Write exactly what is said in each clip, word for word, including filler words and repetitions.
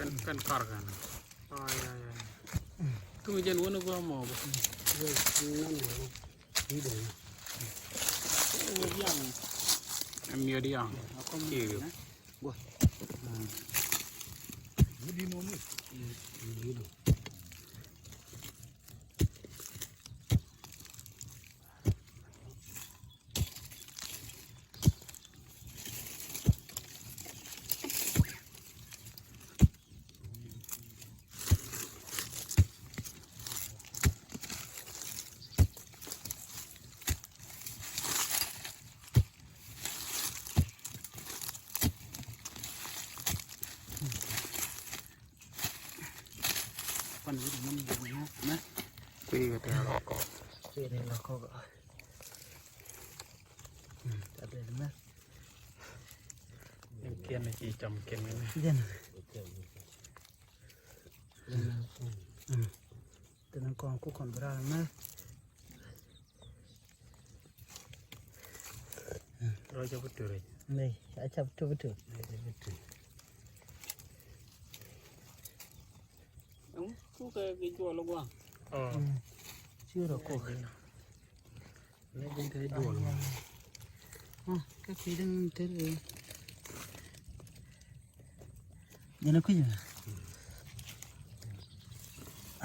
Kɛn kar kɛn. Ay, ay, ay. Kä mi jɛn wä ni bä mɔ bä. Wä biang. Ɛ miöt yaŋ. Ci. Gua. Kuan wi̱i̱ dee nam yɛn na na. Kui̱ kɛ tɛ̈r rɔ kɔk. Kui̱ dee la kɔk. Ca dee mɛ. Yɛn kiɛn ni ci cam kiɛn ni. Jɛn. Tɛn kɔn ku kɔn bi ral mɛ. Rɔ ca bi tur. Nɛ a ca bi tur bi tur. Ku kɛ kɛ juɔl gua̱a̱. Ɔ. Ci rɔ kok. Nɛ bin te juɔl. Ah, kä kui̱ däŋ ter. Jɛn a kui̱.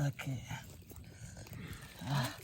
Okay. Ah,